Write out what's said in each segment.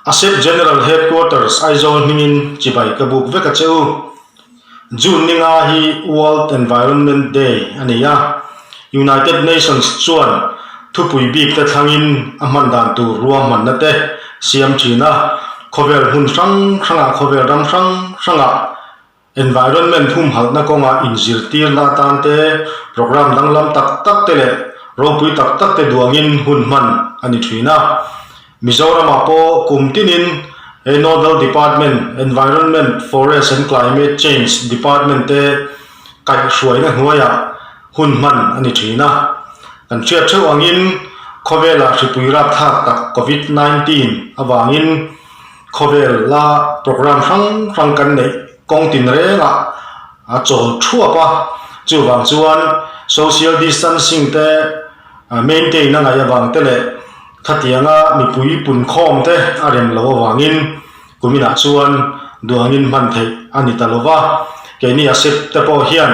ASEP General Headquarters Aizawl hmingin chibai ka buk vek a che u. June ninga hi World Environment Day a ni a, United Nations chuan thupui bik te thlangin a hman dan tur ruahmanna te siam thin a, khawvel hmun hrang hrangah khawvel ram hrang hrangah Environment humhalhna kawnga inzirtirna atan te, programme danglam tak tak te leh ropui tak tak te duangin hun hman a ni thin a. Mizoramah pawh kum tinin he Nodal Department, Environment, Forest and Climate Change Department te kaihhruaina hnuaiah hun hman a ni thin a. Kan hriat theuh angin khawvelah hripui rapthlak tak Covid 19 avangin Khawvel la programme hrang hrang kan neih kawng tin rengah a chawl thuap a, chuvang chuan social distancing te maintain a ngaih avang te leh khatianga mipui punkhawm te a rem lo avangin kuminah chuan duangin hman theih a ni ta lo va, keini a sep te pawh hian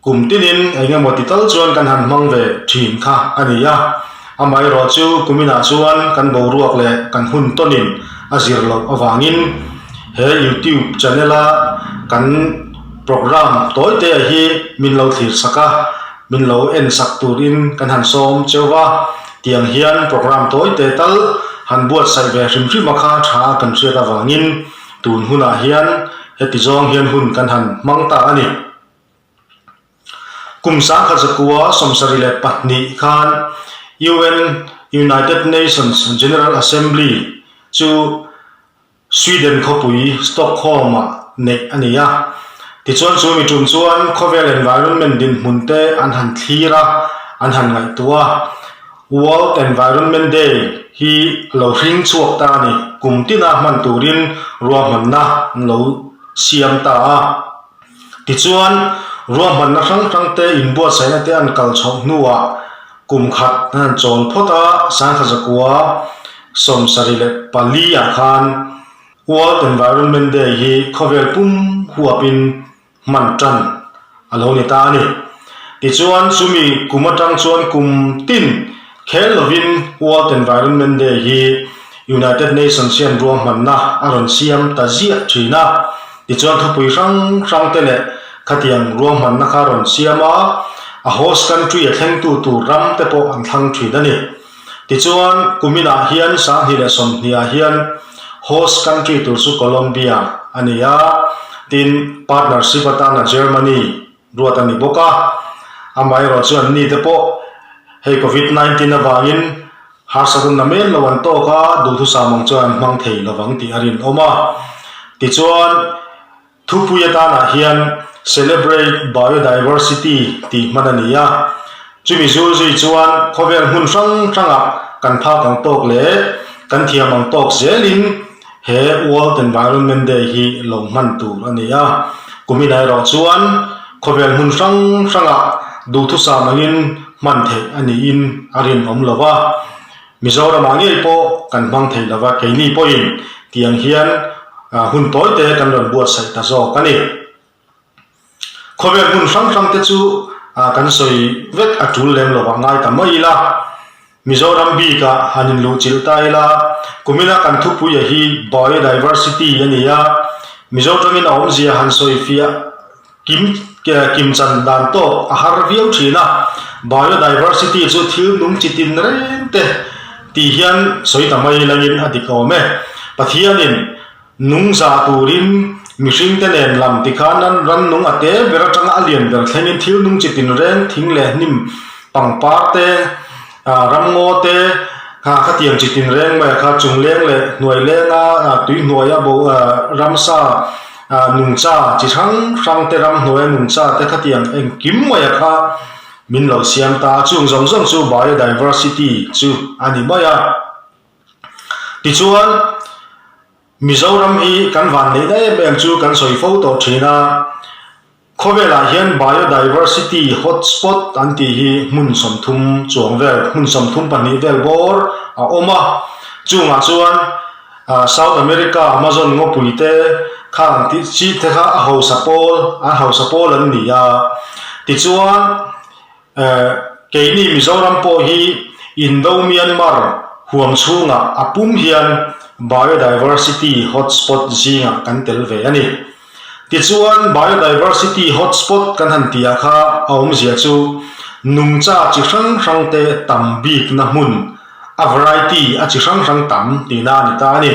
Kum tinin eng emaw ti tal chuan kan han hmang ve thin kha a ni a, amaherawh chu kuminah chuan kan boruak leh kan hun tawnin a zir loh avangin he YouTube channel a kan programme tawi te hi min lo thlir sak a, min lo en sak turin kan han sawm cheu va, tiang hian programme tawi te tal han buatsaih ve hrim hrim a kha tha kan hriat avangin tun hunah hian heti zawng hian hun kan han hmang ta a ni. Kum 1924 khan UN, United Nations General Assembly, chu Sweden khawpui Stockholm-ah neih a ni a. Tichuan chu mi tum chuan khawvel environment dinhmun te an han thlir a, an han ngaihtuah a. World Environment Day hi lo hring chhuak ta a ni. Kum tina hman turin ruahmanna an lo siam ta a. Tichuan, ruahmanna hrang hrang te inbuatsaihna te an kal chhoh hnuah kum khat an han chawl phawt a, 1974 ah khan World Environment Day hi khawvel pum huapin hman tan a lo ni ta a ni. Tichuan, chumi kum atang chuan kum tin khel lovin World Environment Day hi United Nations hian ruahmanna a rawn siam ta ziah thin a. Tichuan thupui hrang hrang te leh khatiang ruahmanna kha rawn siam a, a host country a thlengtu tur ram te pawh an thlang thin a ni. Tichuan kuminah hian 2020 ah hian host country tur chu Colombia a ni a, tin partnership atana Germany ruat a ni bawk a. Amaherawh chu an ni te pawh hei Covid 19 avangin Harsatna namen lo an tawk a, duhthusam ang chuan an hmang thei lovang tih a rinawm a. Tichuan, thupui atanah hian Celebrate Biodiversity tih hman a ni a. Chumi zul zui chuan khawvel hmun hrang hrangah kan phak ang tawk leh kan thiam ang tawk zelin he World Environment Day hi lo hman tur a ni a. Kumin erawh chuan khawvel hmun hrang hrangah duhthusam angin hman theih a niin a rinawm lo va, Mizoramah ngei pawh kan hmang thei lo va, keini pawhin tiang hian hun tawi te kan rawn buatsaih ta zawk a ni. Khawvel hmun hrang hrang te chu kan sawi vek a tul lem lo vah ngai ta mai ila, Mizoram bikah han inluhchilh ta ila, kumina kan thupuia hi biodiversity a ni a, Mizo tangin a awmzia han sawi fiah Kim kim chan dan tawk a har viau thin a, biodiversity chu thil nung chi tin reng te tih hian sawi ta mai langin a dik awm e. Pathianin nung zah turin mihring te nen lam tikhan an rannung a te ber atanga a lian ber thlengin thil nung chi tin reng thing leh hnim pangpar te, ramngaw te, khatiang chi tin reng mai a kha chungleng leh hnuai lenga tuihnuaia bo ramsa Nungcha chi hrang hrang te ramhnuaia nungcha te khatiang engkim mai a kha min lo siam ta a, chung zawng zawng chu biodiversity chu a ni mai a. Tichuan Mizoram hi kan van neihna em em chu kan sawi fo tawh thin a, khawvelah hian biodiversity hotspot an tih hi hmun 30 chuang vel, hmun 32 vel bawr a awm a, chungah chuan South America Amazon ngawpui te khang tih chi te kha a hausa pawl an hausa pawl an ni a tichuan eh keini Mizoram pawh hi Indo Myanmar Huam chhungah a pum hian biodiversity hotspot zingah kan tel ve a ni. Tichuan, biodiversity hotspot kan han tih ah kha a awmzia chu nungcha chi hrang hrang te tam bikna hmun, a variety a chi hrang hrang tam tihna a ni ta a ni.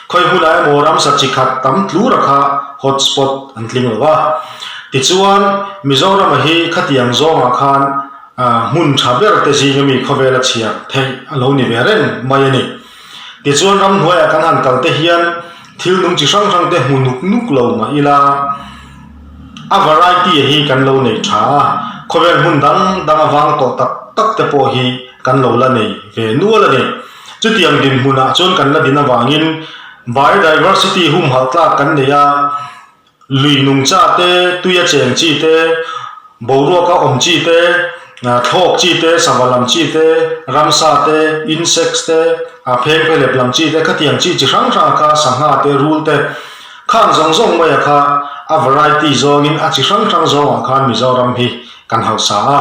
Khawi hmunah emaw ramsa chi khat tam tlura kha hotspot an tling lo a. Tichuan, Mizorama hi khatiang zawngah khan Hmun tha ber te zinga mi khawvela chhiar theih a lo ni ve reng mai a ni. Tichuan ramhnuaiah kan han kal te hian thil nung chi hrang hrang te hmu nuk nuk lo mah ila a variety hi kan lo nei tha a, khawvel hmun dang dang a vang tawh tak tak te pawh hi kan lo la nei ve nual a ni. Chutiang dinhmunah chuan kan la din avangin biodiversity humhalh tlak kan nei a, Lui nungcha te, tuia cheng chi te, boruaka awm chi te, thlawk chi te, sava lam chi te, ramsa te, insects te, phengphelep lam chi te, khatiang chi chi hrang hrang kha sangha te, rul te, khang zawng zawng maia kha a variety zawngin a chi hrang hrang zawngah khan Mizoram hi kan hausa a.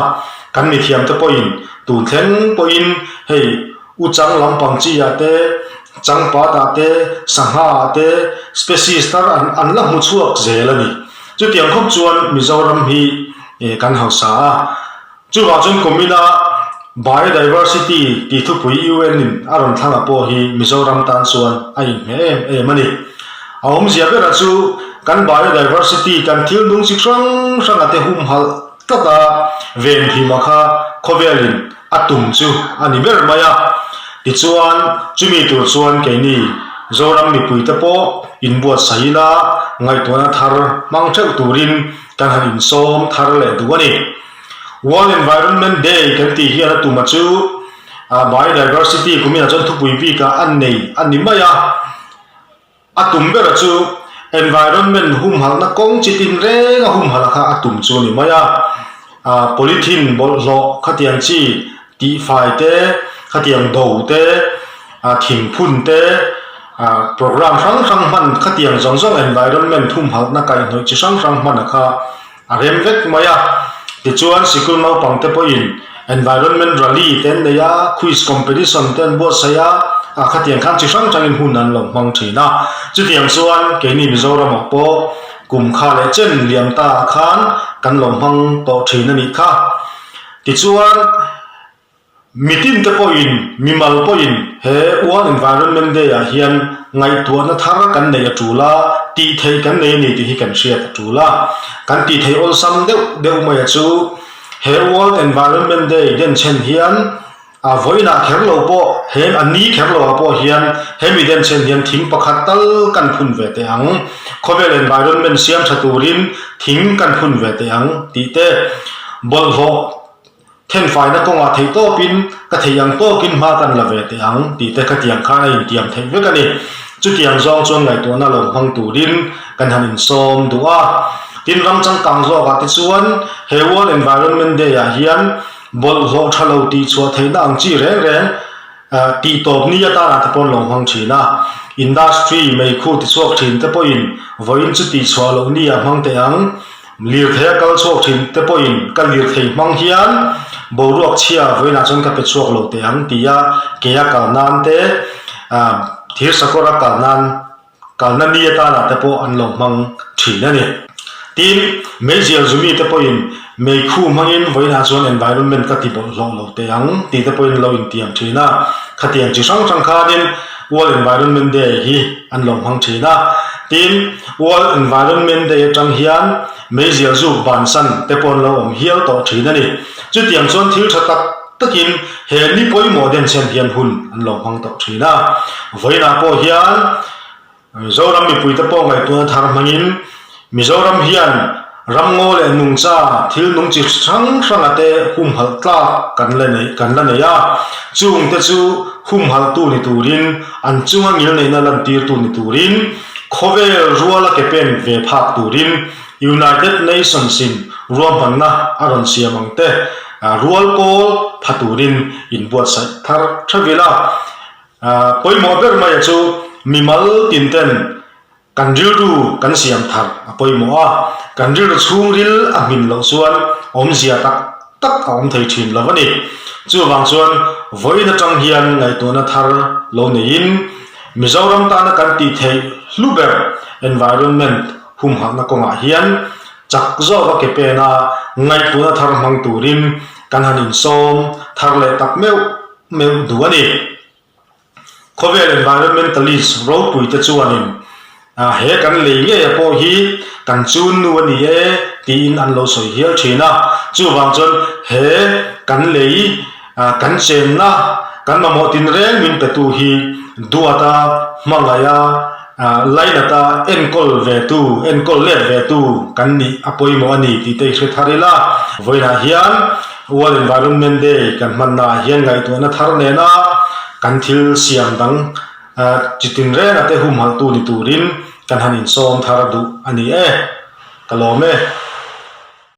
Kan mithiam te pawhin tun thleng pawhin hei U chang lampang chi ah te, changpat ah te, sangha ah te species tar an an la hmu chhuak zel a ni. Chutiang khawp chuan Mizoram hi kan hausa a. Chuvang chuan kumina Biodiversity tih thupui UN in a rawn thlang ah pawh hi Mizoram tan chuan a inhmeh em em a ni. A awmzia berah chu kan biodiversity kan thil nung chi hrang hrang ah te humhalh tlat a, venhima kha khawvelin a tum chu a ni ber mai a. Tichuan, chumi tur chuan keini Zoram mipuite pawh inbuatsaih ila ngaihtuahna thar hmang theuh turin kan han insawm thar leh duh a ni. World Environment Day kan tih hian a tuma chu biodiversity kuminah chuan thupui bikah a nei a ni mai a. A tum bera chu environment humhalhna kawng chi tin reng a humhalh kha a tum chu a ni mai a, ah polythene bawlhhlawh khatiang chi tihfai te, khatiang do te, ah thingphun te, ah program hrang hrang hman khatiang zawng zawng environment humhalhna kaihhnawih chi hrang hrang hman a kha A rem vek mai a, tichuan sikul naupang te pawhin environment rally te an nei a, quiz competition te an buatsaih a, ah khatiang khan chi hrang hrangin hun an lo hmang thin a. Chutiang chuan keini Mizoramah pawh kum kha leh chen liam ta ah khan kan lo hmang tawh thin a nih kha. Tichuan. Mitin te pawhin, mimal pawhin he World Environment Day ah hian ngaihtuahna thar kan neih a tul a, tih theih kan nei a ni tih hi kan hriat a tul a. Kan tih theih awlsam deuh deuh mai a chu he World Environment Day denchhen hian a vawiinah kher lo pawh he a ni kher lo ah pawh hian hemi denchhen hian thing pakhat tal kan phun ve teh ang, khawvel environment siam tha turin thing kan phun ve teh ang tih te bawlhhlawh Thenfaina kawngah theih tawpin ka theih ang tawkin hma kan la ve teh ang tih te khatiang khan a intiam theih vek a ni. Chutiang zawng chuan ngaihtuahna lo hmang turin kan han insawm duh a. Tin, ram changkang zawkah te chuan he World Environment Day ah hian bawlhhlawh tha lo tih chhuah theihna ang chi reng reng tih tawp ni atana te pawh an lo hmang thin a. Industry meikhu tichhuak thin te pawhin vawiin chu tih chhuah loh ni ah hmang teh ang. Lirthei a kal chhuak thin te pawhin ka lirthei hmang hian boruak chhia vawiinah chuan ka pe chhuak lo teh ang ti a, ke a kal nan te, thir sakawr a kal nan, kalna ni atana te pawh an lo hmang thin a ni. Tin, meizial zumi te pawhin meikhu hmangin vawiinah chuan environment ka ti bawlhhlawh lo teh ang ti te pawhin lo intiam thin a, khatiang chi hrang hrang khanin World Environment Day hi an lo hmang thin a. Tin, World Environment Day atang hian meizial zuk bansan te pawh an lo awm hial tawh thin a ni. Chutiang chuan thil tha tak takin he ni pawimawh denchhen hian hun an lo hmang tawh thin a. Vawiinah pawh hian Mizoram mipuite pawh ngaihtuahna thar hmangin Mizoram hian ramngaw leh nungcha thil nung chi hrang hranga te humhalh tlak kan la nei kan la nei a, chungte chu humhalhtu ni turin an chunga ngilneihna lantirtu ni turin khawvel ruala ke pen ve phak turin United Nations in ruahmanna a rawn siam ang te rual pawl pha turin inbuatsaih thar tha vil a. Pawimawh ber maia chu mimal tin ten kan rilru kan siam thar a pawimawh a, kan rilru chhungril a hmin loh chuan awmzia tak tak a awm thei thin lo a ni. Chuvang chuan Vawiin atang hian ngaihtuahna thar lo neiin Mizoram tana kan tih theih hlu ber environment humhalhna kawngah hian chak zawka ke pena ngaihtuahna thar hmang turin kan han insawm thar leh tak meuh meuh duh a ni. Khawvel environmentalist ropuite chuanin he kan lei ngei a pawh hi kan chun nu a ni e tiin an lo sawi hial thin a. Chuvang chuan he kan lei kan chenna kan mamawh tinreng min petu hi duata hmangaiha lainata enkawl ve tu enkawl let ve tu kan nih a pawimawh a ni tih te i hre thar ila. Vawiinah hian World Environment Day kan hmanna ah hian ngaihtuahna thar nena kan thil siam dang chi tinrenga te humhalhtu ni turin kan han insawm thar duh a ni e. Ka lawm e.